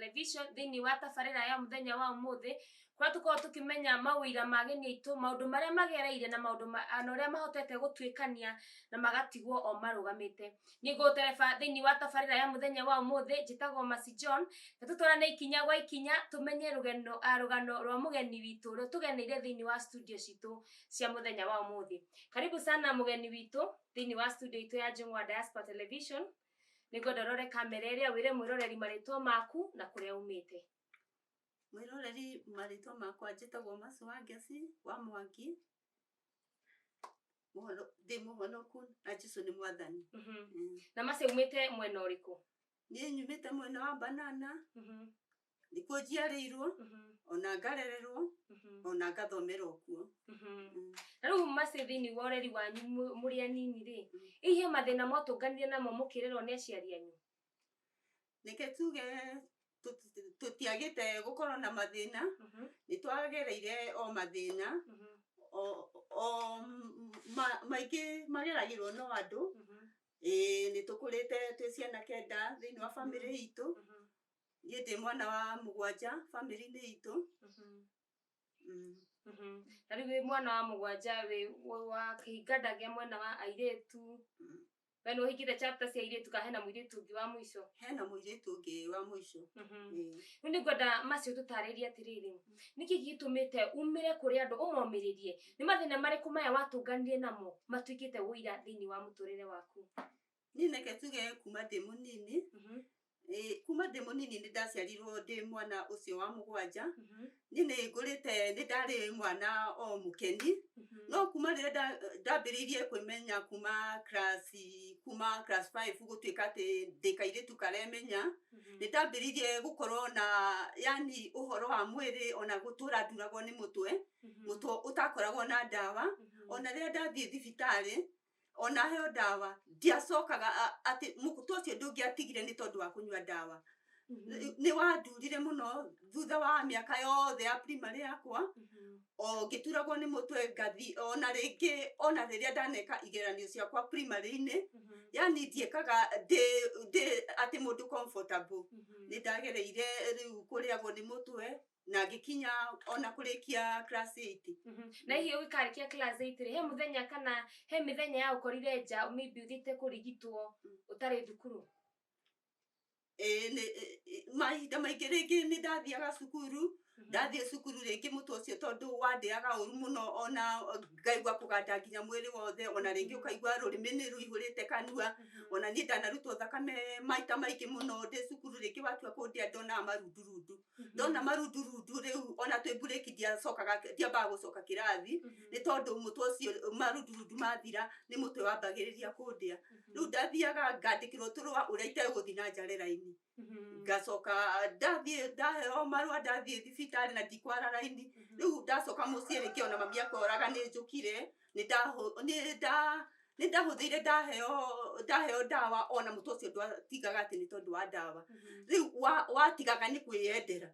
Television thĩinĩ wa tabarĩra ya mũthenya wa ũmũthĩ kũrĩa tũkoragwo tũkĩmenya mawĩira ma ageni aitũ, maũndũ marĩa magereire na maũndũ na ũrĩa mahotete gũtuĩkania na magatigwo o marũgamĩte. Niĩ ngũgũtereba thĩinĩ wa tabarĩra ya mũthenya wa ũmũthĩ njĩtagwo Mercy John, na tũtwarane ikinya gwa ikinya tũmenye rũgano rwa mũgeni witũ ũrĩa tũgeneire thĩinĩ wa studio citũ cia mũthenya wa ũmũthĩ. Karibu sana mũgeni witũ thĩinĩ wa studio itũ ya Njũng'wa Diaspora Television. Nĩngwenda ũrore kamera ĩrĩa wĩre mwĩroreri marĩtwa maku na kũrĩa umĩte. Mwĩroreri, marĩtwa makwa njĩtagwo Mercy Wangeci wa Mwangi. Ndĩ mũhonoku na Jesũ nĩ mwathani. Na Mercy umĩte mwena ũrĩkũ? Niĩ nyumĩte mwena wa Banana. Nĩkuo njiarĩirwo, ona ngarererwo, ona ngathomera okuo. Na rĩu Mercy thĩinĩ wa ũreri wanyu mũrĩ anini rĩ, hihi mathĩna mwatũnganire namo mũkĩrerwo nĩ aciari anyu? Reke tuge tũtiagĩte gũkorwo na mathĩna, nĩ twagereire o mathĩna, o maingĩ mageragĩrwo no andũ. Ĩĩ nĩ tũkũrĩte twĩ ciana 9 thĩinĩ wa bamĩrĩ itũ. Niĩ ndĩ mwana wa mũgwanja bamĩrĩ-inĩ itũ. Na rĩu wĩ mwana wa mũgwanja, wĩ wa kĩhinganda gĩa mwena wa airĩtu. We nĩ ũhingĩte chapter cia airĩtu kana hena mũirĩtu ũngĩ wa mũico? Hena mũirĩtu ũngĩ wa mũico. Rĩu nĩngwenda Mercy ũtũtarĩrie atĩrĩrĩ, nĩkĩ gĩtũmĩte umĩre kũrĩ andũ ũmomĩrĩrie? Nĩ mathĩna marĩkũ maya watũnganire namo matuĩkĩte ũira thĩinĩ wa mũtũrĩre waku? Niĩ reke tuge kuma ndĩ mũnini, kuma ndĩ mũnini nĩ ndaciarirwo ndĩ mwana ũcio wa mũgwanja. Niĩ nĩ ngũrĩte, nĩ ndarĩ mwana o mũkeni. No kuma rĩrĩa ndambĩrĩirie kwĩmenya kuma class 5 gũtuĩka atĩ ndĩ kairĩtu karemenya, nĩ ndambĩrĩirie gũkorwo na yani ũhoro wa mwĩrĩ, ona gũtũra nduragwo nĩ mũtwe, mũtwe ũtakoragwo na ndawa. Ona rĩrĩa ndathiĩ thibitarĩ, ona heo ndawa, ndiacokaga atĩ mũtwe ũcio ndũngĩatigire nĩ tondũ wa kũnyua ndawa. Nĩ wandurire mũno thutha wa mĩaka yothe ya primary yakwa, o ngĩturagwo nĩ mũtwe ngathi, ona rĩngĩ ona rĩrĩa ndaneka igeranio ciakwa primary-inĩ, yani ndiekaga ndĩ atĩ mũndũ comfortable. Nĩ ndagereire rĩu kũrĩagwo nĩ mũtwe na ngĩkinya ona kũrĩkia class 8. Na hihi ũgĩkarĩkia class 8 rĩ, he mũthenya kana he mĩthenya ya ũkorire nja maybe ũthiĩte kũrigitwo ũtarĩ thukuru? Ĩĩ, mahinda maingĩ rĩngĩ nĩ ndathiaga cukuru, ndathiĩ cukuru rĩngĩ mũtwe ũcio tondũ wandĩaga ũru mũno, ona ngaigua kũganda nginya mwĩrĩ wothe, ona rĩngĩ ũkaigua rũrĩmĩ nĩ rũihũrĩte kanua. Ona niĩ ndanarutwo thakame maita maingĩ mũno ndĩ cukuru, rĩngĩ watua kũndĩa ndonaga marundurundu. Ndona marundurundu rĩu ona twĩ mburĩki ndiacokaga, ndiambaga gũcoka kĩrathi, nĩ tondũ mũtwe ũcio marundurundu mathira nĩ mũtwe wambagĩrĩria kũndĩa. Rĩu ndathiaga ngandĩkĩrwo tũrũa ũrĩa itegũthiĩ na njare raini. Ngacoka ndathiĩ ndaheo marũa ndathiĩ thibitarĩ na ndikwara raini. Rĩu ndacoka mũciĩ rĩngĩ ona mami akoraga nĩ njũkire, nĩ ndahũthĩire ndaheo ndawa, ona mũtwe ũcio ndwatigaga atĩ nĩ tondũ wa ndawa. Rĩu watigaga nĩ kwĩyendera.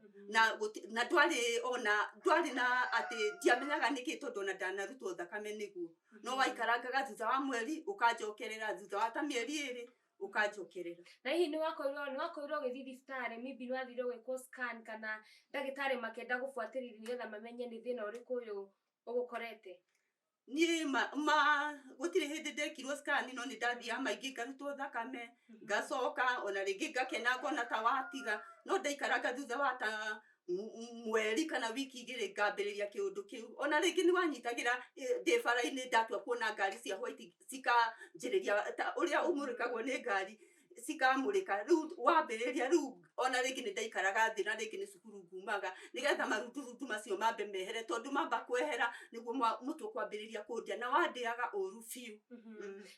Na ndwarĩ ona, ndwarĩ na atĩ ndiamenyaga nĩkĩ tondũ ona ndanarutwo thakame nĩguo. No waikarangaga thutha wa mweri ũkanjokerera, thutha wa ta mĩeri 2 ũkanjokerera. Na hihi nĩ wakorirwo ũgĩthiĩ thibitarĩ, maybe nĩ wathire ũgĩkwo scan kana ndagĩtarĩ makĩenda gũbuatĩrĩria nĩgetha mamenye nĩ thĩna ũrĩkũ ũyũ ũgũkorete? Niĩ gũtirĩ hĩndĩ ndekirwo scan, no nĩ ndathiaga maingĩ ngarutwo thakame, ngacoka ona rĩngĩ ngakena ngona ta watiga, no ndaikaranga thutha wa ta mweri kana wiki 2 ngambĩrĩria kĩũndũ kĩu. Ona rĩngĩ nĩ wanyitagĩra, ndĩ bara-inĩ ndatua kuona ngari cia white cikanjĩrĩria ta ũrĩa ũmũrĩkagwo nĩ ngari cikamũrĩka. Rĩu wambĩrĩria rĩu ona rĩngĩ nĩ ndaikaraga thĩ na rĩngĩ nĩ cukuru ngumaga nĩgetha marundurundu macio mambe mehere, tondũ mamba kwehera nĩguo mũtwe kwambĩrĩria kũndĩa na wandĩaga ũru biũ.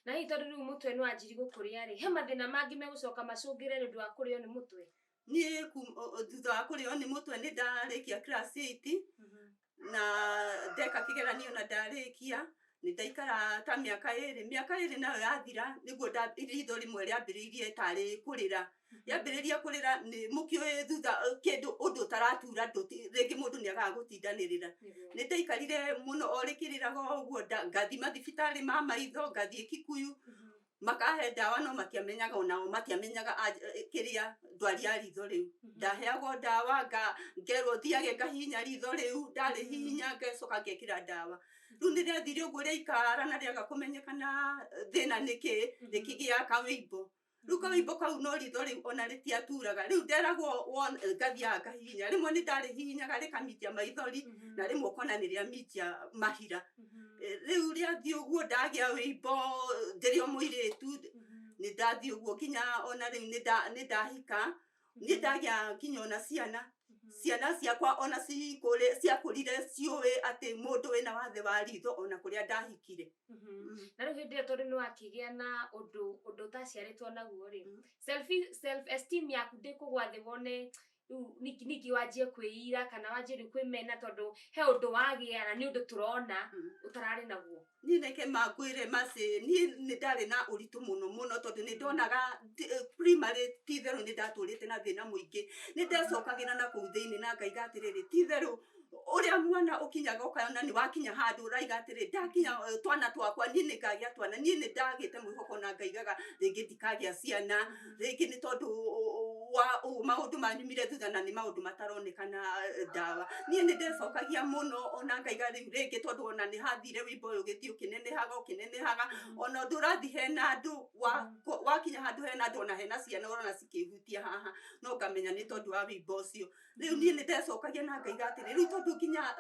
Na hihi tondũ rĩu mũtwe nĩ wanjirie gũkũrĩa rĩ, he mathĩna mangĩ megũcoka macũngĩre nĩ ũndũ wa kũrĩo nĩ mũtwe? Niĩ thutha wa kũrĩo nĩ mũtwe nĩ ndarĩkia class 8, na ndeka kĩgeranio na ndarĩkia, nĩ ndaikara ta mĩaka 2. Mĩaka 2 nayo yathira nĩguo ritho rĩmwe rĩambĩrĩirie tarĩ kũrĩra. Rĩambĩrĩria kũrĩra nĩ mũkĩũĩ thutha kĩndũ ũndũ ũtaratura rĩngĩ mũndũ nĩ agaga gũtindanĩrĩra. Nĩ ndaikarire mũno o rĩkĩrĩraga o ũguo, ngathima thibitarĩ ma maitho, ngathiĩ Kikuyu. Makahe ndawa no matiamenyaga, onao matiamenyaga kiria ndwari ya ritho riu. Ndaheagwo ndawa ngerwo thiage ngahihinya ritho riu, ndarihihinya ngecoka ngekira ndawa. Riu nĩ rĩathire ũguo rĩaikara na rĩaga kũmenyekana thĩna nĩkĩ, rĩkĩgĩa kawĩimbo. Rĩu kawĩimbo kau no ritho rĩu ona rĩtiaturaga. Rĩu nderagwo ngathiaga ngahihinya, rĩmwe nĩ ndarĩhihinyaga rĩkaminjia maithori, na rĩmwe ũkona nĩ rĩaminjia mahira. Rĩu rĩathiĩ ũguo ndagĩa wĩimbo ndĩrĩ o mũirĩtu, nĩ ndathiĩ ũguo nginya ona rĩu nĩ ndahika, nĩ ndagĩa nginya ona ciana. Ciana ciakwa ona ciakũrire ciũĩ atĩ mũndũ wĩna wathe wa ritho ona kũrĩa ndahikire. Na rĩu hĩndĩ ĩyo tondũ nĩ wakĩgĩa na ũndũ ũtaciarĩtwo naguo rĩ, self esteem yaku ndĩkũgwa thĩ wone rĩu ningĩ wanjie kwĩira kana wanjie rĩu kwĩmena tondũ he ũndũ wagĩa na nĩ ũndũ tũrona ũtararĩ naguo. Niĩ reke mangwĩre macĩ, niĩ nĩ ndarĩ na ũritũ mũno mũno tondũ nĩ ndonaga primary ti itherũ nĩ ndatũrĩte na thĩna mũingĩ. Nĩ ndecokagĩra na kũu thĩinĩ na ngaiga atĩrĩrĩ, ti itherũ ũrĩa mwana ũkinyaga ũkona nĩ wakinya handũ ũraiga atĩrĩ, ndakinya twana twakwa niĩ nĩ ngagĩa twana. Niĩ nĩ ndagĩte mwĩhoko na ngaigaga rĩngĩ ndikagĩa ciana, rĩngĩ nĩ tondũ wa maũndũ manyumire thutha na nĩ maũndũ mataronekana ndawa. Niĩ nĩ ndecokagia mũno ona ngaiga rĩu rĩngĩ tondũ ona nĩ hathire wĩimbo ũyũ ũgĩthiĩ ũkĩnenehaga ũkĩnenehaga, ona ũndũ ũrathiĩ hena andũ wakinya handũ hena andũ ona hena ciana ũrona cikĩhutia haha, no ngamenya nĩ tondũ wa wĩimbo ũcio. Rĩu niĩ nĩ ndecokagia na ngaiga atĩrĩ, rĩu tondũ nginya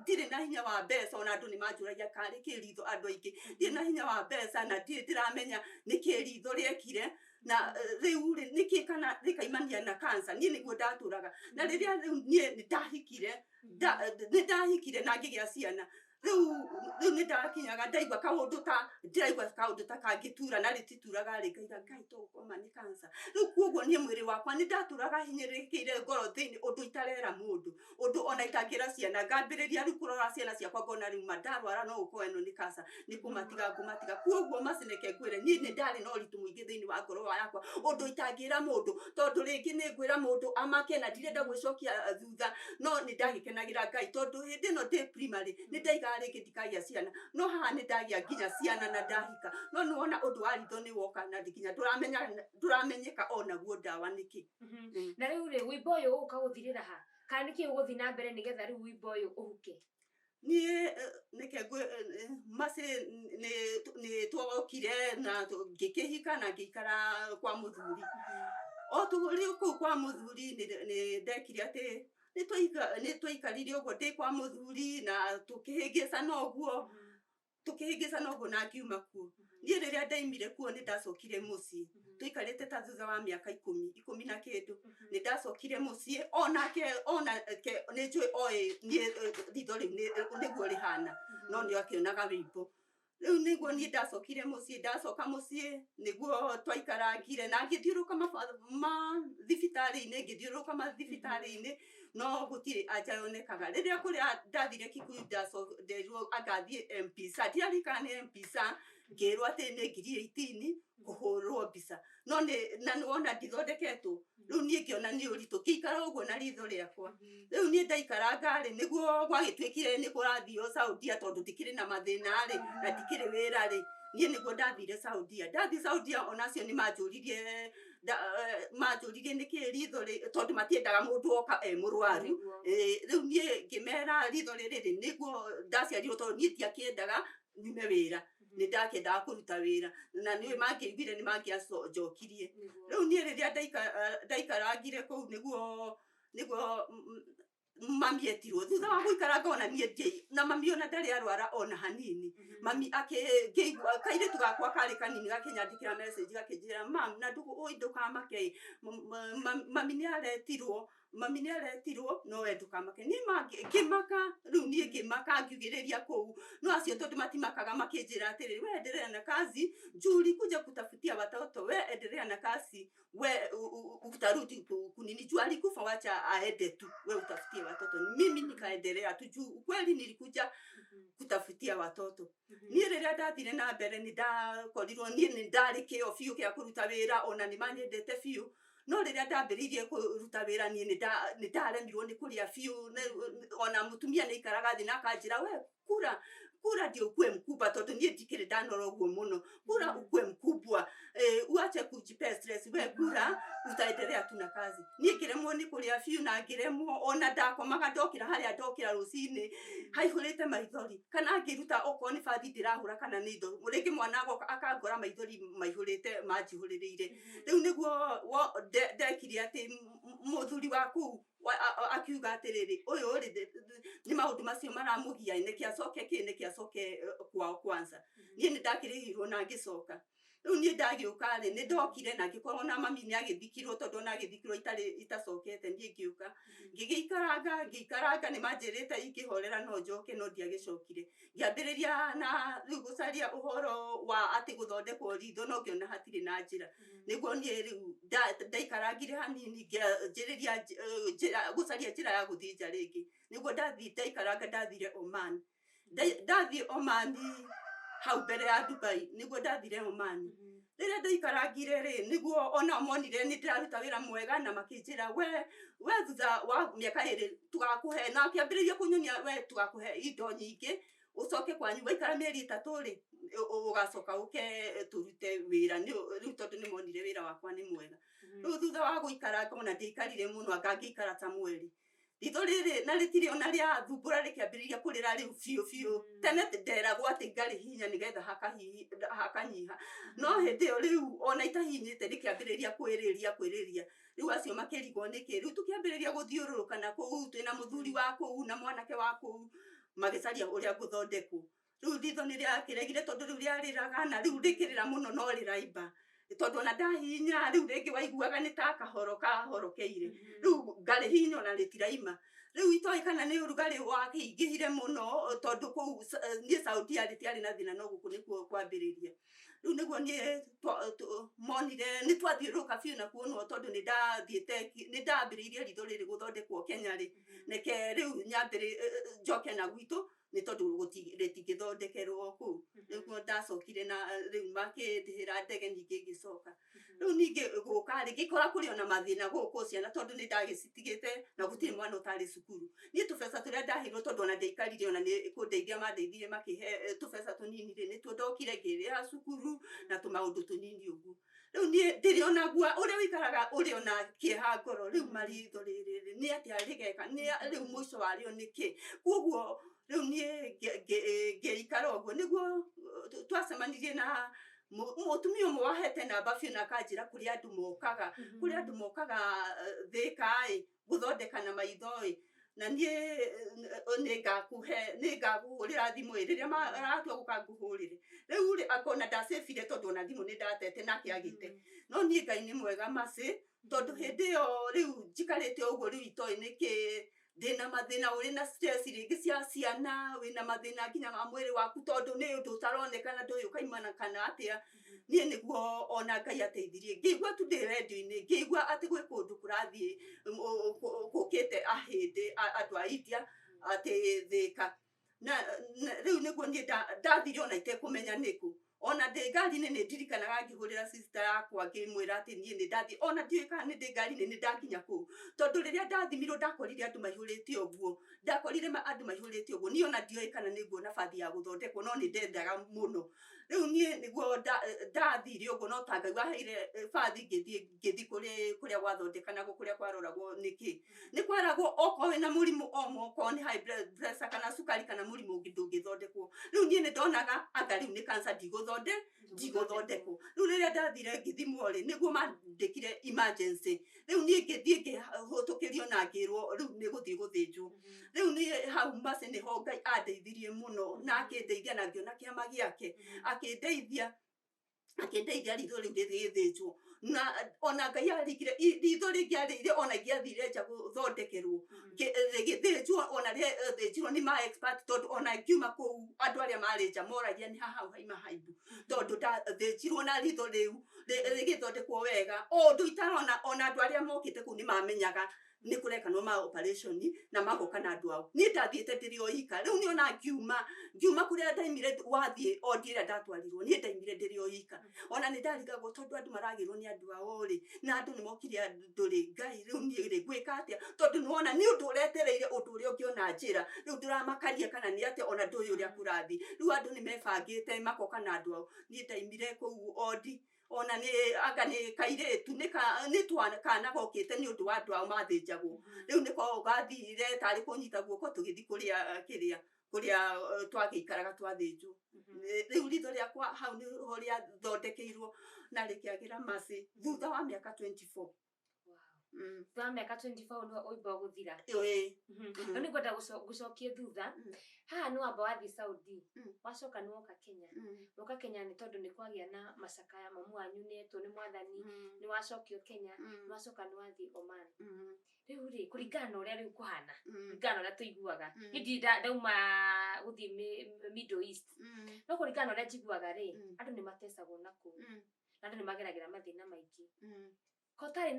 ndirĩ na hinya wa mbeca, ona andũ nĩ manjũragia karĩ kĩ ritho, andũ aingĩ ndirĩ na hinya wa mbeca na ndirĩ ndĩramenya nĩkĩ ritho rĩekire na rĩu rĩ nĩkĩ kana rĩkaimania na cancer. Niĩ nĩguo ndatũraga na rĩrĩa rĩu niĩ nĩ ndahikire, nĩ ndahikire na ngĩgĩa ciana. Rĩu nĩ ndakinyaga ndaigua kaũndũ ta ndĩraigua kaũndũ ta kangĩtura na rĩtituraga rĩ, ngaiga Ngai tũgũkoma nĩ cancer. Rĩu koguo niĩ mwĩrĩ wakwa nĩ ndatũraga hinyĩrĩrĩkĩire ngoro thĩinĩ ũndũ itarera mũndũ, ũndũ ona itangĩra ciana. Ngambĩrĩria rĩu kũrora ciana ciakwa ngona rĩu ma ndarwara no gũkorwo ĩno nĩ cancer, nĩ kũmatiga ngũmatiga. Koguo macineke ngwĩre niĩ nĩ ndarĩ na ũritũ mũingĩ thĩinĩ wa ngoro yakwa ũndũ itangĩra mũndũ, tondũ rĩngĩ nĩ ngwĩra mũndũ amake na ndirenda gwĩcokia thutha, no nĩ ndagĩkenagĩra Ngai tondũ hĩndĩ ĩno ndĩ primary nĩ ndaigaga rĩngĩ ndikagĩa ciana, no haha nĩ ndagĩa nginya ciana na ndahika. No nĩ wona ũndũ wa ritho nĩ woka na nginya ndũramenyeka onaguo ndawa nĩkĩ. Na rĩu rĩ, wĩimbo ũyũ ũgũka gũthirĩra ha kana nĩkĩ ũgũthiĩ na mbere nĩgetha rĩu wĩimbo ũyũ ũhuke? Niĩ nĩke macĩ nĩ twokire na ngĩkĩhika na ngĩikara kwa mũthuri. O tũrĩ kũu kwa mũthuri nĩ ndekire atĩ nĩ twaikarire ũguo ndĩ kwa mũthuri na tũkĩhĩngĩcana ũguo, tũkĩhĩngĩcana ũguo na ngiuma kuo. Niĩ rĩrĩa ndaimire kuo nĩ ndacokire mũciĩ, tũikarĩte ta thutha wa mĩaka ikũmi na kĩndũ, nĩ ndacokire mũciĩ. Onake nĩ njũĩ oĩ niĩ ritho rĩu nĩguo rĩhana, no nĩ akĩonaga wĩimbo. Rĩu nĩguo niĩ ndacokire mũciĩ, ndacoka mũciĩ nĩguo twaikarangire na ngĩthiũrũrũka mathibitarĩ-inĩ, ngĩthiũrũrũka mathibitarĩ-inĩ no gũtirĩ anja yonekaga. Rĩrĩa kũrĩa ndathire Kikuyu nderirwo angathiĩ M-Pesa, ndiririkana nĩ M-Pesa, ngĩrwo atĩ nĩ 18,000 kũhũrwo mbica, no nĩ na nĩ wona ndithondeketwo. Rĩu niĩ ngĩona nĩ ũritũ ngĩikara ũguo na ritho rĩakwa. Rĩu niĩ ndaikaranga rĩ, nĩguo gwagĩtuĩkire nĩ kũrathio Saudia tondũ ndikĩrĩ na mathĩna rĩ na ndikĩrĩ wĩra rĩ, niĩ nĩguo ndathire Saudia. Ndathiĩ Saudia onacio nĩ manjũririe manjũririe nĩkĩ ritho rĩ, tondũ matiendaga mũndũ oka e mũrwaru. Rĩu niĩ ngĩmera ritho rĩrĩ rĩ nĩguo ndaciarirwo, tondũ niĩ ndiakĩendaga nyume wĩra, nĩ ndakĩendaga kũruta wĩra na nĩ mangĩaiguire nĩ mangĩanjokirie. Rĩu niĩ rĩrĩa ndaikarangire kũu nĩguo mami etirwo thutha wa gũikaranga ona niĩ ndiĩ na mami ona ndarĩ arwara ona hanini. Mami akĩigua kairĩtu gakwa karĩ kanini gakĩnyandĩkĩra message gakĩnjĩra mam na ndũkamake, mami nĩ aretirwo, mami nĩ aretirwo no we ndũkamake. Niĩ ngĩmaka, rĩu niĩ ngĩmaka ngiugĩrĩria kũu, no acio tondũ matimakaga makĩnjĩra atĩrĩrĩ, we endelea na kazi juu ulikuja kutafutia watoto, we endelea na kazi, we utarudi kunini juu alikufa, wacha aende tu, we utafutie watoto. Mimi nikaendelea tu juu ukweli nilikuja kutafutia watoto. Niĩ rĩrĩa ndathire na mbere nĩ ndakorirwo niĩ nĩ ndarĩ kĩo biũ kĩa kũruta wĩra, ona nĩ manyendete biũ, no rĩrĩa ndambĩrĩirie kũruta wĩra niĩ nĩ ndaremirwo nĩ kũrĩa biũ, ona mũtumia nĩ aikaraga thĩ na akanjĩra we kura Kura ndio ukue mkubwa tondu nie ndikiri ndanora uguo muno. Kura ukue mkubwa, uache kujipea stress, we kura utaendelea tu na kazi. Nie ngiremwo ni kuria biu na ngiremwo ona ndakomaga ndokira haria ndokira rucini haihurite maithori kana ngiruta okorwo ni bathi ndirahura kana ni indo ringi mwana agoka akangora maithori maihurite manjihuririire. Riu niguo ndekire ati muthuri waku akiuga atiriri uyu ri ni maundu macio maramugia niki acoke ki niki acoke kwao kwanza. Nie ni ndakirihirwo na ngicoka. Riu nie ndagiuka ri ni ndokire na ngikorwo na mami ni agithikirwo tondu ona agithikirwo itari itacokete. Nie ngiuka ngigiikaranga ngiikaranga ni manjirite ingihorera no njoke no ndiagicokire. Ngiambiriria na riu gucaria uhoro wa ati guthondekwo ritho no ngiona hatiri na njira. Niguo nie riu ndaikarangire hanini ngianjiriria gucaria njira ya guthii nja ringi. Niguo ndathii ndaikaranga ndathire Oman. Ndathii Oman hau mbere ya Dubai niguo ndathire Oman. Rĩrĩa ndaikarangire rĩ niguo ona monire nĩ ndĩraruta wĩra mwega na makĩnjĩra we thutha wa mĩaka ĩrĩ tũgakũhe, na akĩambĩrĩria kũnyonia we tũgakũhe indo nyingĩ ũcoke kwanyu waikara mĩeri 3 rĩ ũgacoka ũke tũrute wĩra rĩu tondũ nĩ monire wĩra wakwa nĩ mwega. Rĩu thutha wa gũikaranga ona ndiaikarire mũno anga ngĩikara ta mweri. Ritho rĩrĩ na rĩtirĩ ona rĩa thumbũra rĩkĩambĩrĩria kũrĩra rĩu biũ biũ. Tene nderagwo atĩ ngarĩhihinya nĩgetha hakanyiha, no hĩndĩ ĩyo rĩu ona itahinyĩte rĩkĩambĩrĩria kwĩrĩria. Rĩu acio makĩrigwo nĩkĩ. Rĩu tũkĩambĩrĩria gũthiũrũrũka na kũu twĩna mũthuri wa kũu na mwanake wa kũu magĩcaria ũrĩa ngũthondekwo. Rĩu ritho nĩ rĩakĩregire tondũ rĩu rĩarĩraga na rĩu rĩkĩrĩra mũno no rĩraimba tondu ona ndahihinya riu ringi waiguaga ni ta kahoro kahorokeire. Riu ngarihinya ona ritiraima. Riu itoĩ kana ni urugari wakĩingĩhire mũno tondu kũu niĩ Saudia rĩtiarĩ na thĩna no gũkũ nĩkuo kwambĩrĩria. Riu nĩguo niĩ monire nĩ twathiũrũrũka biũ na kuonwo tondu nĩ ndathiĩte nĩ ndambĩrĩirie ritho rĩrĩ gũthondekwo Kenya rĩ neke riu nyambĩrĩ njoke na gwitũ nĩ tondu rĩtingĩthondekerwo kũu. Nĩguo ndacokire na rĩu makĩndĩhĩra ndege ningĩ ngĩcoka. Rĩu ningĩ gũka rĩ ngĩkora kũrĩ ona mathĩna gũkũ ciana tondu nĩ ndagĩcitigĩte na gũtirĩ mwana ũtarĩ cukuru. Niĩ tũbeca tũrĩa ndaheirwo tondu ona ndiaikarire ona nĩ kũndeithia mandeithirie makĩhe tũbeca tũnini rĩ nĩtuo ndokire ngĩrĩha cukuru na tũmaũndũ tũnini ũguo. Rĩu niĩ ndĩrĩ ona ngua ũrĩa ũikaraga ũrĩ ona kĩeha ngoro rĩu maritho rĩrĩ nĩ atĩa rĩgeka rĩu mũico warĩo nĩkĩ. Koguo rĩu niĩ ngĩikara ũguo nĩguo twacemanirie na mũtumia ũmwe wahete namba biũ na akanjĩra kũrĩa andũ mokaga kũrĩa andũ mokaga Thĩka ĩ gũthondeka na maitho ĩ na niĩ nĩngakũhũrĩra thimũ ĩ rĩrĩa maratua gũka ngũhũrĩre. Rĩu rĩ akona ndacĩbire tondũ ona thimũ nĩ ndatete nake agĩte. No niĩ Ngai nĩ mwega macĩ tondũ hĩndĩ ĩyo rĩu njikarĩte ũguo rĩu itoĩ nĩkĩ ndĩna mathĩna ũrĩ na stress rĩngĩ cia ciana wĩna mathĩna nginya ma mwĩrĩ waku tondũ nĩ ũndũ ũtaronekana ndũĩ ũkaimana kana atĩa. Niĩ nĩguo ona Ngai ateithirie ngĩigua tu ndĩ rendio-inĩ ngĩigua atĩ gwĩ kũndũ kũrathiĩ gũkĩte ahĩndĩ andũ a India atĩ Thĩka. Na rĩu nĩguo niĩ ndathire ona itekũmenya nĩkũ. Ona ndĩ ngari-inĩ nĩ ndirikanaga ngĩhũrĩra sister yakwa ngĩmwĩra atĩ niĩ nĩ ndathiĩ ona ndiũĩ kana nĩ ndĩ ngari-inĩ nĩ ndakinya kũu tondũ rĩrĩa ndathimirwo ndakorire andũ maihũrĩte ũguo ndakorire andũ maihũrĩte ũguo niĩ ona ndiũĩ kana nĩ nguona bathi ya gũthondekwo no nĩ ndendaga mũno. Rĩu niĩ nĩguo ndathire ũguo no ta Ngai waheire bathi ngĩthiĩ kũrĩa gwathondekanagwo kũrĩa kwaroragwo nĩkĩ. Nĩ kweragwo okorwo wĩna mũrimũ okorwo nĩ high blood pressure kana cukari kana mũrimũ ũngĩ ndũngĩthondekwo. Rĩu niĩ nĩ ndonaga anga rĩu nĩ cancer ndigũthondekwo. Rĩu rĩrĩa ndathire ngĩthimwo rĩ nĩguo mandĩkire emergency. Rĩu niĩ ngĩthiĩ ngĩhũtũkĩrio na ngĩrwo rĩu nĩ gũthiĩ gũthĩnjwo. Rĩu niĩ hau macĩ nĩho Ngai andeithirie mũno na akĩndeithia na ngĩona kĩama gĩake akĩndeithia ritho rĩu rĩgĩthĩnjwo. Na ona Ngai arigire ritho rĩngĩarĩire ona ingĩathire nja gũthondekerwo rĩgĩthĩnjwo ona rĩthĩnjirwo nĩ ma expert tondũ ona ngiuma kũu andũ arĩa marĩ nja moragia nĩ haha haima haimbu tondũ ndathĩnjirwo na ritho rĩu Rĩgĩthondekwo wega o ũndũ itarona ona andũ arĩa mokĩte kũu nĩ mamenyaga nĩ kũrekanwo ma operation na magoka na andũ ao. Niĩ ndathiĩte ndĩrĩ o ika. Rĩu niĩ ona ngiuma kũrĩa ndaimire wathiĩ ondi ĩrĩa ndatwarirwo niĩ ndaimire ndĩrĩ o ika. Ona nĩ ndarigagwo tondũ andũ maragĩrwo nĩ andũ ao rĩ na andũ nĩ mokire andũ rĩ Ngai rĩu niĩ rĩ ngwĩka atĩa tondũ nĩ wona nĩ ũndũ ũretereire ũndũ ũrĩa ũngĩona njĩra rĩu ndũramakaria kana nĩ atĩa ona ndũĩ ũrĩa kũrathiĩ. Rĩu andũ nĩ mebangĩte magoka na andũ ao. Niĩ ndaimire kũu ondi ona nĩ anga nĩ kairĩtu nĩ twana kana gokĩte nĩ ũndũ wa andũ ao mathĩnjagwo. Rĩu nĩko gathire tarĩ kũnyita guoko tũgĩthiĩ kũrĩa kĩrĩa kũrĩa twagĩikaraga twathĩnjwo. Rĩu ritho rĩakwa hau nĩho rĩathondekeirwo na rĩkĩagĩra maci thutha wa mĩaka 24. Thutha wa mĩaka 24 nĩho ũimba ũgũthira. Ĩĩ. No nĩ ngwenda gũcokie thutha. Haha nĩ wamba wathiĩ Saudi, wacoka nĩ woka Kenya. Woka Kenya nĩ tondũ nĩ kwagĩa na macakaya mamu wanyu nĩ etwo nĩ mwathani, nĩ wacokio Kenya, nĩ wacoka nĩ wathiĩ Oman. Rĩu rĩ kũringana na ũrĩa rĩu kũhana, kũringana na ũrĩa tũiguaga, niĩ ndirĩ ndauma gũthiĩ Middle East, no kũringana na ũrĩa njiguaga rĩ, andũ nĩ matecagwo na kũu, na andũ nĩ mageragĩra mathĩna maingĩ. Kotarĩ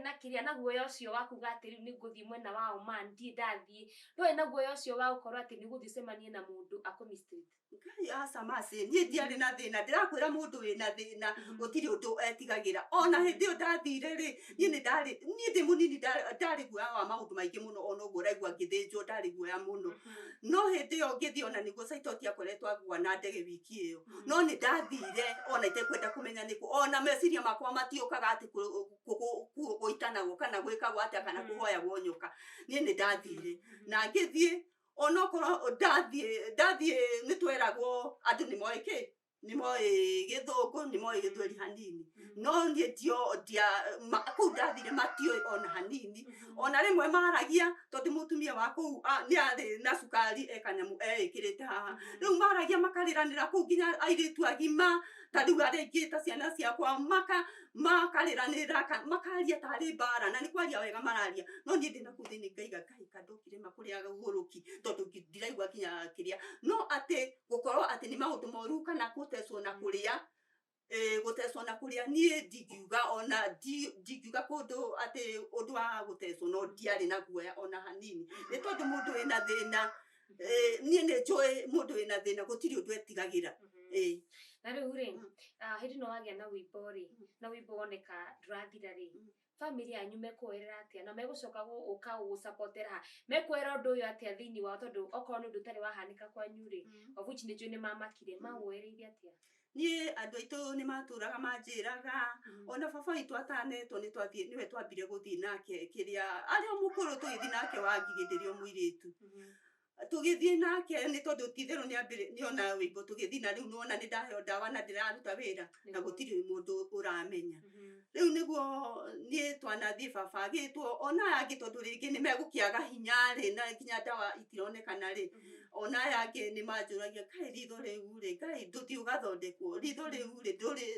na kĩrĩa na guoya ũcio wa kuga atĩ rĩu nĩ ngũthiĩ mwena wa Oman ndirĩ ndathiĩ, ndwarĩ na guoya ũcio wa gũkorwo atĩ nĩ ũgũthiĩ ũcemanie na mũndũ akũ-mistreat? Ngai aca maci niĩ ndiarĩ na thĩna ndĩrakwĩra mũndũ wĩna thĩna gũtirĩ ũndũ etigagĩra. Ona hĩndĩ ĩyo ndathire rĩ niĩ nĩ ndarĩ niĩ ndĩ mũnini ndarĩ guoya wa maũndũ maingĩ mũno ona ũguo ũraigua ngĩthĩnjwo ndarĩ guoya mũno. No hĩndĩ ĩyo ngĩthiĩ ona nĩguo Saitoti akoretwo agũa na ndege wiki ĩyo no nĩ ndathire ona itekwenda kũmenya nĩkũ ona meciria makwa matiũkaga atĩ gũitanagwo kana gwĩkagwo atĩa kana kũhoyagwo nyoka. Niĩ nĩ ndathire na ngĩthiĩ onokorwo ndathiĩ nĩ tweragwo andũ nĩ moĩ kĩ nĩ moĩ gĩthũngũ nĩ moĩ gĩthweri hanini no niĩ kũu ndathire matiũĩ ona hanini. Ona rĩmwe maragia tondũ mũtumia wa kũu nĩ arĩ na cukari e kanyamũ eĩkĩrĩte haha. Rĩu maragia makarĩranĩra kũu nginya airĩtu agima ta rĩu arĩa aingĩ ta ciana ciakwa makarĩranĩra makaria tarĩ mbara na nĩ kwaria wega mararia no niĩ ndĩ nakũu thĩinĩ ngaiga Ngai kandokire ma kũrĩa gũrũki tondũ ndiraigua nginya kĩrĩa no atĩ gũkorwo atĩ nĩ maũndũ moru kana gũtecwo na kũrĩa gũtecwo na kũrĩa niĩ ndingiuga ona ndingiuga kũndũ atĩ ũndũ wa gũtecwo no ndiarĩ na guoya ona hanini nĩ tondũ mũndũ wĩna thĩna niĩ nĩ njũĩ mũndũ wĩna thĩna gũtirĩ ũndũ etigagĩra. Na rĩu rĩ hĩndĩ ĩno wagĩa na wĩimbo rĩ na wĩimbo woneka ndũrathira rĩ family yanyu mekuoerera atĩa na megũcoka gũka gũgũsupportera ha mekuoera ũndũ ũyũ atĩa thĩinĩ wao tondũ okorwo nĩ ũndũ ũtarĩ wahanĩka kwanyu rĩ of which nĩ njũĩ nĩ mamakire mawoereire atĩa? Niĩ andũ aitũ nĩ matũraga manjĩraga ona baba witũ atanetwo nĩ twathiĩ nĩwe twambire gũthiĩ nake kĩrĩa arĩ o mũkũrũ tũgĩthiĩ nake wa Ngigĩ ndĩrĩ o mũirĩtu. Tũgĩthiĩ nake nĩ tondũ ti-itherũ nĩona wĩimbo tũgĩthiĩ na rĩu nĩwona nĩ ndaheo ndawa na ndĩraruta wĩra na gũtirĩ mũndũ ũramenya. Rĩu nĩguo niĩ twanathiĩ baba agĩtwo ona aya angĩ tondũ rĩngĩ nĩ megũkĩaga hinya rĩ na nginya ndawa itironekana rĩ ona aya angĩ nĩ manjũragia kaĩ ritho rĩu rĩ Ngai ndũthiĩ ũgathondekwo ritho rĩu rĩ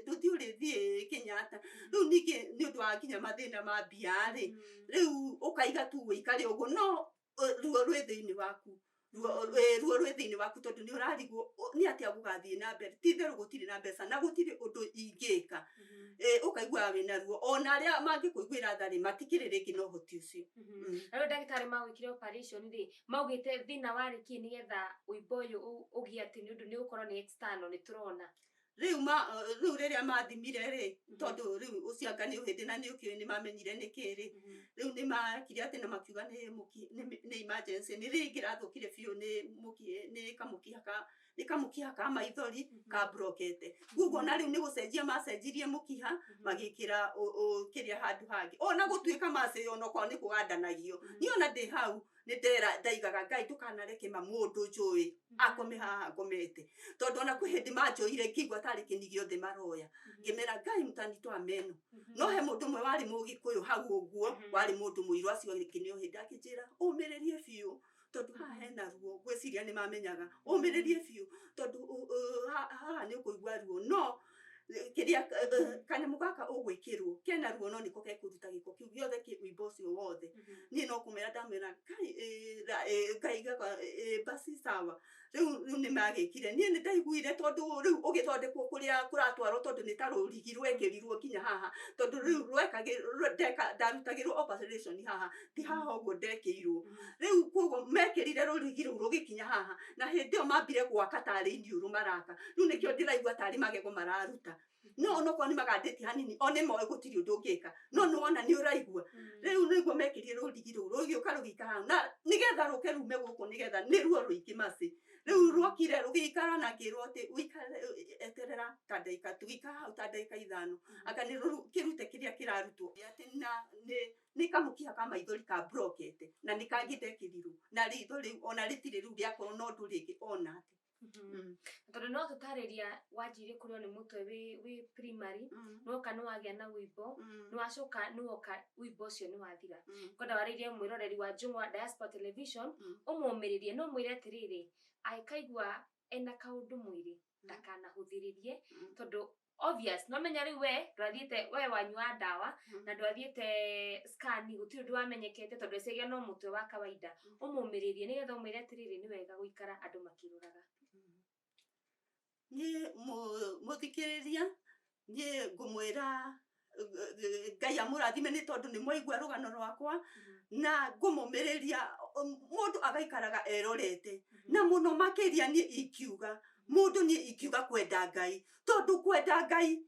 ndũthiĩ ũrĩthiĩ Kenyatta. Rĩu ningĩ nĩ ũndũ wa nginya mathĩna ma mbia rĩ rĩu ũkaiga tu ũikare ũguo no ruo rwĩ thĩinĩ waku ruo rwĩ thĩinĩ waku tondũ nĩ ũrarigwo nĩ atĩa gũgathiĩ na mbere ti-itherũ gũtirĩ na mbeca na gũtirĩ ũndũ ingĩka. Ũkaigua wĩna ruo ona arĩa mangĩkũiguĩra tha rĩ matikĩrĩ rĩngĩ na ũhoti ũcio. Na rĩu ndagĩtarĩ magwĩkire operation rĩ maugĩte thĩna warĩ kĩ nĩgetha ũimbo ũyũ ũgĩe atĩ nĩ ũndũ nĩ ũgũkorwo nĩ external nĩ tũrona. Rĩu rĩrĩa mathimire rĩ tondũ rĩu ũcio anga nĩ ũhĩndĩ na nĩ ũkĩũĩ nĩ mamenyire nĩkĩ rĩ rĩu nĩ makire atĩ na makiuga nĩ emergency nĩ rĩngĩ rathũkire biũ nĩ kamũkiha ka maithori ka brokete. Koguo na rĩu nĩ gũcenjia macenjirie mũkiha magĩkĩra kĩrĩa handũ hangĩ ona gũtuĩka maci onokorwo nĩ kũgandanagio niĩ ona ndĩ hau nĩ ndaigaga Ngai ndũkanareke ma mũndũ njũĩ akome haha ngomete tondũ ona kwĩ hĩndĩ manjoire ngĩigua tarĩ kĩni gĩothe maroya ngĩmera Ngai mtanitoa meno. No he mũndũ ũmwe warĩ mũgĩkũyũ hau ũguo warĩ mũndũ mũirũ acio angĩ nĩ o hĩndĩ akĩnjĩra ũmĩrĩrie biũ tondũ haha hena ruo ngwĩciria nĩ mamenyaga ũmĩrĩrie biũ tondũ haha nĩ ũkũigua ruo no kĩrĩa kanyamũ gaka ũgwĩkĩrwo kena ruo no nĩko gekũruta gĩko kĩu gĩothe kĩ wĩimbo ũcio wothe. Niĩ no kũmera ndamera Ngai ngaigaga basi sawa. Rĩu nĩ magĩkire niĩ nĩ ndaiguire tondũ rĩu ũgĩthondekwo kũrĩa kũratwarwo tondũ nĩ ta rũrigi rwekĩrirwo nginya haha tondũ rĩu ndarutagĩrwo operation haha ti haha ũguo ndekĩirwo. Rĩu koguo mekĩrire rũrigi rũu rũgĩkinya haha na hĩndĩ ĩyo mambire gwaka tarĩ iniũrũ maraka. Rĩu nĩkĩo ndĩraigua tarĩ magego mararuta. No onokorwo nĩ magandĩtie hanini o nĩ moĩ gũtirĩ ũndũ ũngĩka no nĩ wona nĩ ũraigua. Rĩu nĩguo mekĩrire rũrigi rũu rũgĩũka rũgĩikara hau na nĩgetha rũke rume gũkũ nĩgetha nĩ ruo rũingĩ maci. Rĩu rwokire rũgĩikara na ngĩrwo atĩ ũikare eterera ta ndagĩka tũgĩikara hau ta ndagĩka 5 anga nĩ kĩrute kĩrĩa kĩrarutwo atĩ na nĩ kamũkiha ka maithori ka brokete na nĩ kangĩ ndekĩrirwo na ritho rĩu ona rĩtirĩ rĩu rĩakorwo na ũndũ rĩngĩ ona atĩ. Tondũ no tũtarĩria wanjirie kũrĩo nĩ mũtwe wĩ primary nĩwoka nĩwagĩa na wĩimbo nĩwacoka nĩwoka wĩimbo ũcio nĩwathira. Ngwenda warĩrie mwĩroreri wa Njũng'wa Diaspora Television ũmũmĩrĩrie no mwĩre atĩrĩrĩ angĩkaigua ena kaũndũ mwĩrĩ ndakanahũthĩrĩrie tondũ obvious no menya rĩu we ndwathiĩte we wanyua ndawa na ndwathiĩte scan gũtirĩ ũndũ wamenyekete tondũ eciria no mũtwe wa kawaida. Ũmũmĩrĩrie nĩgetha ũmwĩre atĩrĩrĩ nĩ wega gũikara andũ makĩroraga. Niĩ mũthikĩrĩria niĩ ngũmwĩra Ngai amũrathime nĩ tondũ nĩ mwaigua rũgano rwakwa na ngũmũmĩrĩria mũndũ agaikaraga erorete na mũno makĩria niĩ ingiuga mũndũ niĩ ingiuga kwenda Ngai tondũ kwenda Ngai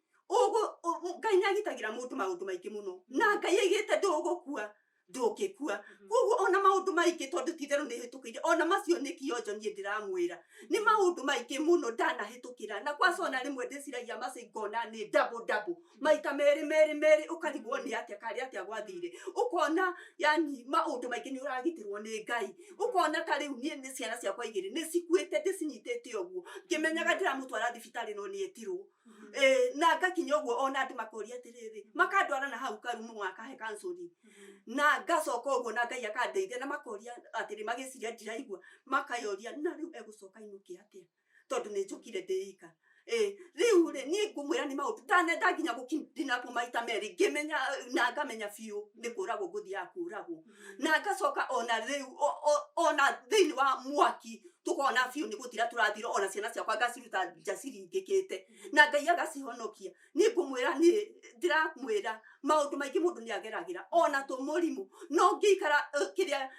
Ngai nĩ agitagĩra mũndũ maũndũ maingĩ mũno na Ngai aigĩte ndũgũkua ndũngĩkua. Koguo ona maũndũ maingĩ tondũ ti itherũ nĩ hĩtũkĩire ona macio nĩ kionjo niĩ ndĩramwĩra nĩ maũndũ maingĩ mũno ndanahĩtũkĩra na kwacona rĩmwe ndĩciragia macio ngona nĩ double double maita merĩ merĩ merĩ ũkarigwo nĩ atĩa karĩ atĩa gwathire ũkona yani maũndũ maingĩ nĩ ũragitĩrwo nĩ Ngai ũkona ta rĩu niĩ nĩ ciana ciakwa igĩrĩ nĩ cikuĩte ndĩcinyitĩte ũguo ngĩmenyaga ndĩramũtwara thibitarĩ no nĩ etirwo. Na ngakinya ũguo ona andũ makoria atĩrĩrĩ makandwara na hau karumu makahe counseling na ngacoka ũguo na Ngai akandeithia na makoria atĩrĩ magĩciria ndiraigua makayoria na rĩu egũcoka inũke atĩa tondũ nĩ njũkire ndĩika. Rĩu rĩ niĩ ngũmwĩra nĩ maũndũ ndanenda nginya gũkidnapwo maita merĩ ngĩmenya na ngamenya biũ nĩ kũragwo ngũthiaga kũragwo na ngacoka ona rĩu ona thĩinĩ wa mwaki tũkona biũ nĩ gũthira tũrathira ona ciana ciakwa ngaciruta nja ciringĩkĩte na Ngai agacihonokia. Niĩ ngũmwĩra niĩ ndĩramwĩra maũndũ maingĩ mũndũ nĩ ageragĩra ona tũmũrimũ no ngĩikara kĩrĩa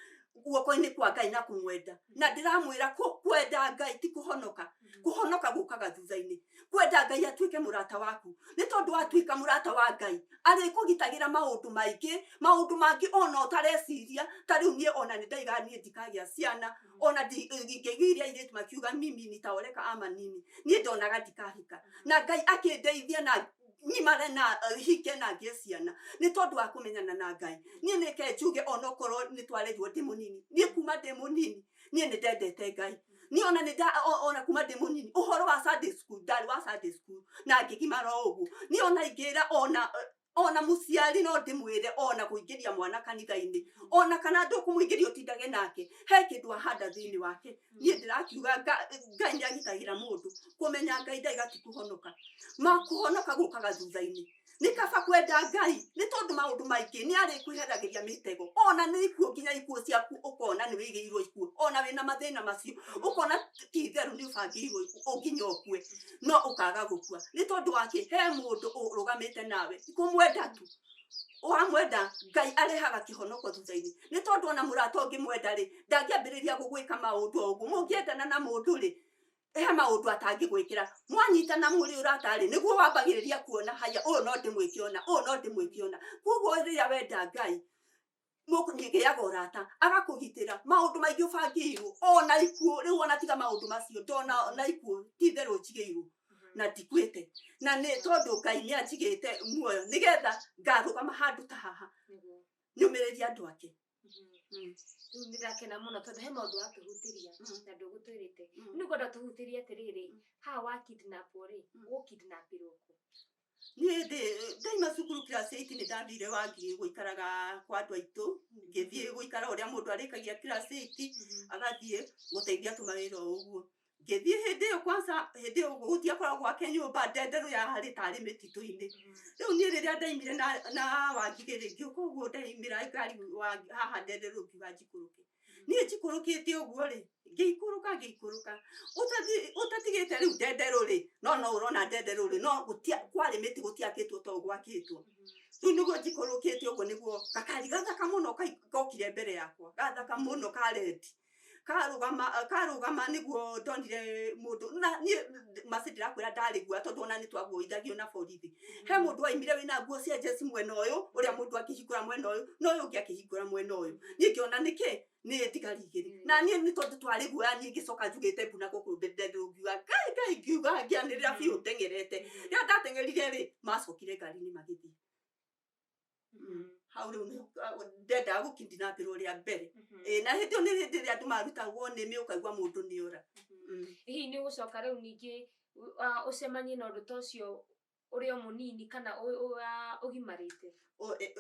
guoko-inĩ kwa Ngai na kũmwenda na ndĩramwĩra kwenda Ngai ti kũhonoka kũhonoka gũkaga thutha-inĩ. Kwenda Ngai atuĩke mũrata waku nĩ tondũ watuĩka mũrata wa Ngai arĩkũgitagĩra maũndũ maingĩ maũndũ mangĩ ona ũtareciria. Ta rĩu niĩ ona nĩ ndaiga niĩ ndikagĩa ciana ona ngĩgiria airĩtu makiuga mimi nitaoleka ama nini niĩ ndonaga ndikahika na Ngai akĩndeithia na nyimare na hike na ngĩe ciana nĩ tondũ wa kũmenyana na Ngai. Niĩ nĩke njuge onokorwo nĩ twarerirwo ndĩ mũnini niĩ kuma ndĩ mũnini niĩ nĩ ndendete Ngai niĩ ona nĩ ona kuma ndĩ mũnini ũhoro wa Sunday school ndarĩ wa Sunday school na ngĩgimara o ũguo niĩ ona ingĩra ona mũciari no ndĩmwĩre ona kũingĩria mwana kanitha-inĩ ona kana ndũkũmũingĩria ũtindage nake he kĩndũ ahanda thĩinĩ wake. Niĩ ndĩrakiuga Ngai nĩ agitagĩra mũndũ kũmenya Ngai ndaiga ti kũhonoka ma kũhonoka gũkaga thutha-inĩ. Nĩ kaba kwenda Ngai nĩ tondũ maũndũ maingĩ nĩ arĩkwĩheragĩria mĩtego ona nĩ ikuũ nginya ikuũ ciaku ũkona nĩ wĩigĩirwo ikuũ ona wĩna mathĩna macio ũkona ti itherũ nĩ ũbangĩirwo nginya ũkue no ũkaga gũkua nĩ tondũ wake he mũndũ ũrũgamĩte nawe kũmwenda tu wamwenda Ngai arehaga kĩhonoko thutha-inĩ nĩ tondũ ona mũrata ũngĩmwenda rĩ ndangĩambĩrĩria gũgwĩka maũndũ o ũguo mũngĩendana na mũndũ rĩ he maũndũ atangĩgwĩkĩra mwanyitana mũrĩ ũrata rĩ nĩguo wambagĩrĩria kuona haya ũyũ no ndĩmwĩke ona ũyũ no ndĩmwĩke ona. Koguo rĩrĩa wenda Ngai mũgĩaga ũrata agakũgitĩra maũndũ maingĩ ũbangĩirwo ona ikuũ rĩu ona tiga maũndũ macio ndona ona ikuũ ti itherũ njigĩirwo na ndikuĩte na nĩ tondũ Ngai nĩ anjigĩte muoyo nĩgetha ngarũgama handũ ta haha nyũmĩrĩrie andũ ake. Rĩu nĩ ndakena mũno tondũ he maũndũ watũhutĩria na ndũgũtwĩrĩte. Nĩ ngwenda tũhutĩrie atĩrĩrĩ haha wa kidnapwo rĩ ũgũkidnapĩrwo kũ? Niĩ ndaima cukuru class 8 nĩ ndathire Wangigĩ gũikaraga kwa andũ aitũ ngĩthiĩ gũikara ũrĩa mũndũ arĩkagia class 8 agathiĩ gũteithia tũmawĩra o ũguo. Ngĩthiĩ hĩndĩ ĩyo kwanza hĩndĩ ĩyo gũtiakoragwo gwake nyũmba ndenderũ yarĩ tarĩ mĩtitũ-inĩ. Rĩu niĩ rĩrĩa ndaimire na Wangigĩ rĩ, ngĩũka ũguo ndaimĩra ngari haha ndenderũ ngiuga njikũrũke. Niĩ njikũrũkĩte ũguo rĩ, ngĩikũrũka ngĩikũrũka ũtatigĩte rĩu ndenderũ rĩ, no no ũrona ndenderũ rĩ, no kwarĩ mĩtĩ gũtiakĩtwo to gwakĩtwo. Rĩu nĩguo njikũrũkĩte ũguo nĩguo gakari gathaka mũno gokire mbere yakwa, gathaka mũno ka red. Karũgama nĩguo ndonire mũndũ na niĩ Mercy ndĩrakwĩra ndarĩ guoya tondũ ona nĩtwaguoithagio na borithi. He mũndũ waimire wĩna nguo cia njeci mwena ũyũ, ũrĩa mũndũ akĩhingũra mwena ũyũ, na ũyũ ũngĩ akĩhingũra mwena ũyũ. Niĩ ngĩona nĩkĩ nĩ thigari igĩrĩ. Na niĩ nĩ tondũ twarĩ guoya niĩ ngĩcoka njugĩte mbu na gũkũ ndenderũ ngiuga Ngai Ngai ngiuga ngĩanĩrĩra biũ ndeng'erete. Rĩrĩa ndateng'erire rĩ, macokire ngari-inĩ magĩthiĩ. Hau rĩu ndendaga gũkindinapĩrwo rĩa mbere. Ĩĩ na hĩndĩ ĩyo nĩ hĩndĩ ĩrĩa andũ marutagwo nĩmĩ ũkaigua mũndũ nĩ ora. Hihi nĩ ũgũcoka rĩu ningĩ ũcemanie na ũndũ ta ũcio ũrĩ o mũnini kana ũgimarĩte?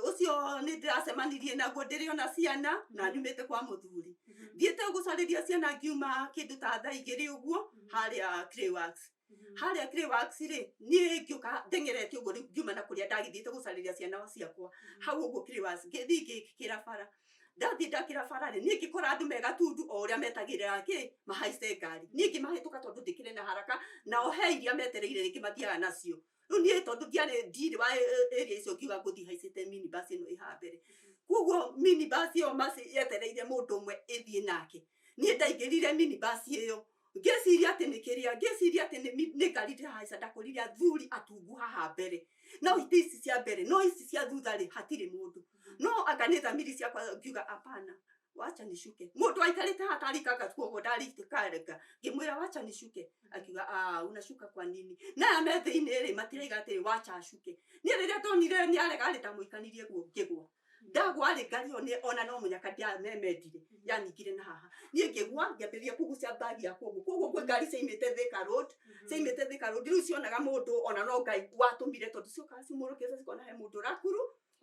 Ũcio nĩ ndĩracemanirie naguo ndĩrĩ ona ciana na nyumĩte kwa mũthuri. Thiĩte gũcarĩria ciana ngiuma kĩndũ ta thaa igĩrĩ ũguo harĩa Clayworks. Harĩa Clayworks rĩ, niĩ ngĩũka ndeng'erete ũguo rĩu ngiuma na kũrĩa ndagĩthiĩte gũcarĩria ciana ciakwa. Hau ũguo Clayworks ngĩthiĩ ngĩkĩra bara. Ndathiĩ ndakĩra bara rĩ, niĩ ngĩkora andũ me Gatundu o ũrĩa metagĩrĩra kĩ mahaice ngari. Niĩ ngĩmahĩtũka tondũ ndĩkĩrĩ na haraka, nao he iria metereire rĩngĩ mathiaga nacio. Rĩu niĩ tondũ ndiarĩ ndirĩ wa area icio ngiuga ngũthiĩ haicĩte minibus ĩno ĩ haha mbere. Koguo minibus ĩyo Mercy yetereire mũndũ ũmwe ĩthiĩ nake. Niĩ ndaingĩrire minibus ĩyo ngĩciria atĩ nĩ kĩrĩa, ngĩciria atĩ nĩ ngari ndĩrahaica, ndakorire athuri atungu haha mbere. No itĩ ici cia mbere, no ici cia thutha rĩ, hatirĩ mũndũ. No anga nĩ thamiri ciakwa ngiuga hapana, wacha nishuke. Mũndũ aikarĩte haha tarikaga koguo ndarikaga, ngĩmwĩra wacha nishuke. Akiuga ah, unashuka kwa nini? Na aya me thĩinĩ rĩ, matiraiga atĩrĩ wacha ashuke. Niĩ rĩrĩa ndonire nĩ arega rĩ, ndamũikanirie guo ngĩgwa. Ndagwa rĩ, ngari ĩyo nĩ ona no mũnyaka ndiamemendire, yaningire na haha. Niĩ ngĩgwa ngĩambĩrĩria kũgucia bagi yakwa ũguo. Koguo kwĩ ngari ciaimĩte Thika Road, ciaimĩte Thika Road, rĩu cionaga mũndũ ona no Ngai watũmire tondũ ciokaga cimũrũkĩte cikona he mũndũ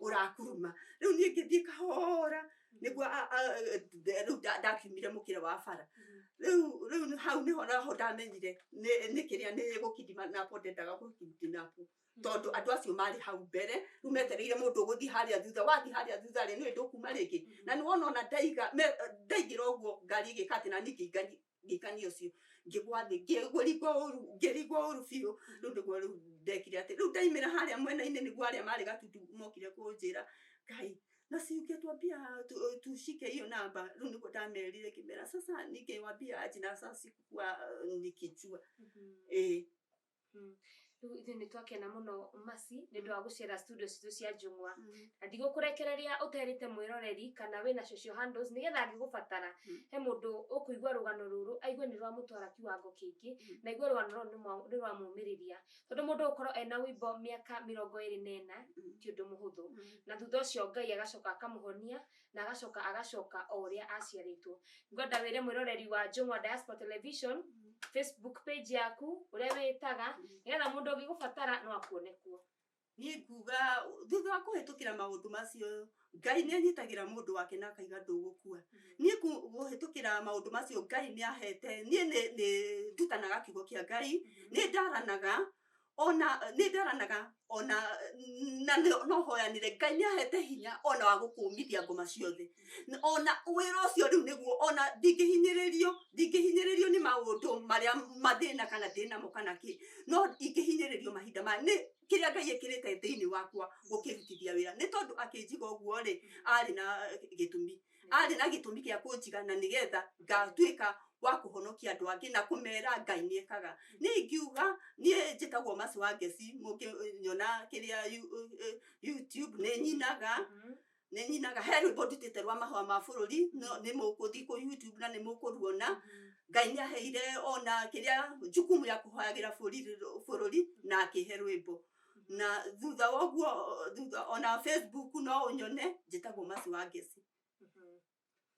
ũrakuruma. Rĩu niĩ ngĩthiĩ kahora nĩguo rĩu ndakiumire mũkĩra wa bara. Rĩu hau nĩho naho ndamenyire nĩ kĩrĩa nĩ gũkindinapo ndendaga gũkindinapo. Tondũ andũ acio marĩ hau mbere, rĩu metereire mũndũ ũgũthiĩ harĩa thutha, wathiĩ harĩa thutha rĩ, nĩwe ndũkuma rĩngĩ. Na nĩwona ona ndaigĩra ũguo ngari ĩgĩka atĩ na niĩ ngĩikania ũcio. Ngĩgwa thĩ, ngĩringwo ũru biũ. Rĩu nĩguo rĩu ndekire atĩ, rĩu ndaimĩra harĩa mwena-inĩ nĩguo arĩa marĩ Gatundu mokire kũnjĩra, Ngai, na si ungetuambia tushike hiyo namba. Rĩu nĩguo ndamerire ngĩmera sasa ningewambia aje na sasa sikuwa nikijua. Ĩĩ. Rĩu ithuĩ nĩ twakena mũno Mercy nĩ ũndũ wa gũcera studio citũ cia Njũng'wa. Na ndigũkũrekereria ũterĩte mwĩroreri kana wĩna social handles nĩgetha angĩgũbatara he mũndũ ũkũigua rũgano rũrũ aigue nĩ rwamũtwara kiwango kĩngĩ na aigue rũgano rũrũ nĩ rwamũmĩrĩria. Tondũ mũndũ gũkorwo ena wĩimbo mĩaka 24 ti ũndũ mũhũthũ. Na thutha ũcio Ngai agacoka akamũhonia na agacoka agacoka o ũrĩa aciarĩtwo. Ngwenda wĩre mwĩroreri wa Njũng'wa Diaspora Television Facebook page yaku ũrĩa wĩtaga nĩgetha mũndũ ũngĩgũbatara no akuone kuo. Niĩ nguga thutha wa kũhĩtũkĩra maũndũ macio Ngai nĩ anyitagĩra mũndũ wake na akaiga ndũgũkua. Niĩ kũhĩtũkĩra maũndũ macio Ngai nĩ ahete, niĩ nĩ ndutanaga kiugo kĩa Ngai, nĩ ndaranaga ona nĩ ndaranaga ona na no hoyanĩre Ngai nĩ ahete hinya ona wa gũkũmithia ngoma ciothe. Ona wĩra ũcio rĩu nĩguo ona ndingĩhinyĩrĩrio nĩ maũndũ marĩa mathĩna kana ndĩnamo kana kĩ, no ingĩhinyĩrĩrio mahinda maya nĩ kĩrĩa Ngai ekĩrĩte thĩinĩ wakwa gũkĩrutithia wĩra. Nĩ tondũ akĩnjiga ũguo rĩ, arĩ na gĩtũmi. Arĩ na gĩtũmi gĩa kũnjiga na nĩgetha ngatuĩka wa kũhonokia andũ angĩ na kũmera Ngai nĩ ekaga. Niĩ ingiuga niĩ njĩtagwo Mercy wa Ngeci, mũngĩnyona kĩrĩa YouTube nĩ nyinaga. Nĩ nyinaga he rwĩmbo ndutĩte rwa mahũa ma bũrũri, nĩ mũgũthiĩ kũ YouTube na nĩ mũkũruona. Ngai nĩ aheire ona kĩrĩa jukumu ya kũhoyagĩra bũrũri na akĩhe rwĩmbo. Na thutha wa ũguo, thutha ona Facebook no ũnyone njĩtagwo Mercy wa Ngeci.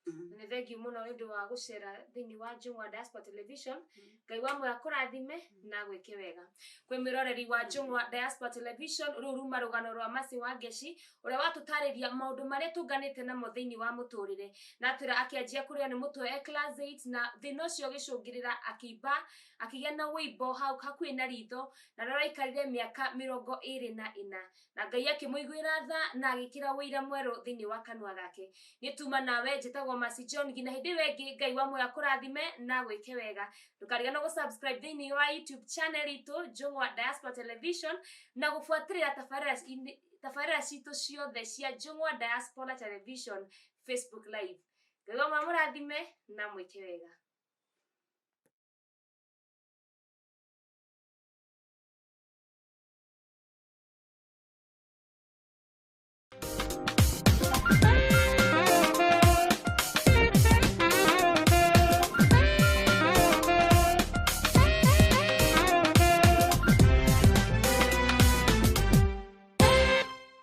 Nĩ thengiũ mũno nĩ ũndũ wa gũcera thĩinĩ wa Njũng'wa Diaspora Television. Ngai wa muoyo akũrathime na agwĩke wega. Kwĩ mwĩroreri wa Njũng'wa Diaspora Television, rũu ruma rũgano rwa Mercy Wangeci ũrĩa watũtarĩria maũndũ marĩa tũnganĩte namo thĩinĩ wa mũtũrĩre, na atwĩra akĩanjia kũrĩo nĩ mũtwe e class 8, na thĩna ũcio ũgĩcũngĩrĩra akĩimba, akĩgĩa na wũimbo hau hakuhĩ na ritho, na rĩrĩa aikarire mĩaka 24, na Ngai akĩmũiguĩra tha na agĩkĩra ũira mwerũ thĩinĩ wa kanua gake. Niĩ tuma nawe njĩtagwo Mercy John, nginya hĩndĩ ĩyo ĩngĩ Ngai wa muoyo akũrathime na agwĩke wega. Ndũkariganĩrwo gũ-subscribe thĩinĩ wa YouTube channel itũ Njũng'wa Diaspora Television, na gũbuatĩrĩra tabarĩra citũ ciothe cia Njũng'wa Diaspora Television Facebook Live. Ngai wa muoyo amũrathime na mwĩke wega.